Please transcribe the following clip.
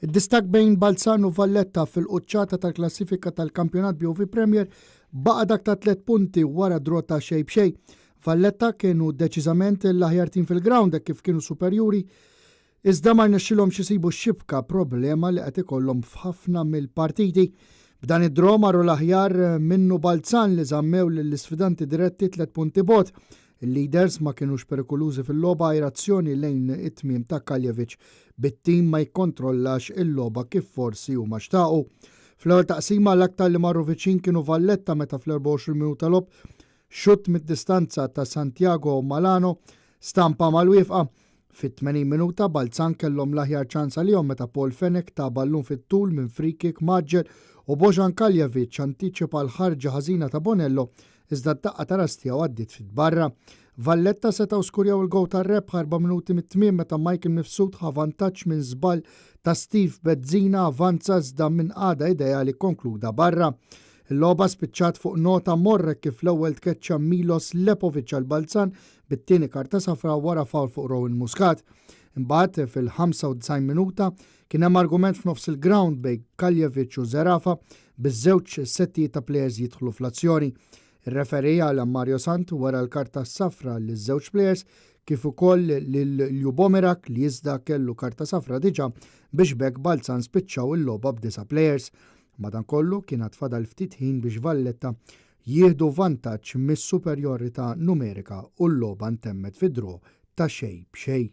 Id-distakk bejn Balzan u Valletta fil-quċċata tal-klassifika tal-Kampjonat BOV Premier baqa' dak ta' tliet punti wara draw ta' xejn b'xejn. Valletta kienu deċiżament l-aħjar tim fil-grawnd hekk kif kienu superjuri iżda ma rnexxilhomx isibu x-xibka, problema li qed ikollhom f'ħafna mill-partiti. B'dan id-draw marru l-aħjar minnu Balzan li żammew lill-isfidanti diretti tliet punti bogħod. Il-leaders ma kinux perikolużi fil-logħba għajr azzjoni lejn it-tmiem ta' Kaljevic, bit-tim ma jikkontrollax il-logħba kif forsi huma xtaqu. Fl-ewwel taqsima l-aktar li marru viċin kienu Valletta meta fl-24 minuta logħob xutt mid-distanza ta' Santiago Malano stampa mal-wieqfa. Fit-80 minuta Balzan kellhom l-aħjar ċans għalihom meta Paul Fenech ta ballun fit-tul minn free-kick mgħaġġel u Bojan Kaljevic antiċipa l-ħarġa ħażina ta' Bonello iżda d-daqqa ta' ras tiegħu għaddiet ftit barra. Valletta setgħu skurjaw il-gowl tar-rebħ erba' minuti mit-tmiem meta Michael Mifsud ħa vantaġġ minn żball ta' Steve Bezzina avanza iżda minn qagħda ideali kkonkluda barra. Il-logħba spiċċat fuq nota morra hekk kif l-ewwel tkeċċa Milos Lepovic għal Balzan bit-tieni karta safra wara foul fuq Rowan Muscat. Imbagħad fil-95 minuta kien hemm argument f'nofs il-ground bejn Kaljevic u Zerafa biż-żewġ settijiet ta' plejers jidħlu fl-azzjoni. Ir-referee għal Mario Sant wera l-karta safra liż-żewġ plejers kif ukoll lil Ljubomirak li iżda kellu karta safra diġà biex b'hekk Balzan spiċċaw il-logħba b'disa' plejers. Madankollu kien għad fadal ftit ħin biex Valletta jieħdu vantaġġ mis-superjorità numerika u l-logħba ntemmet fi draw ta' xejn b'xejn.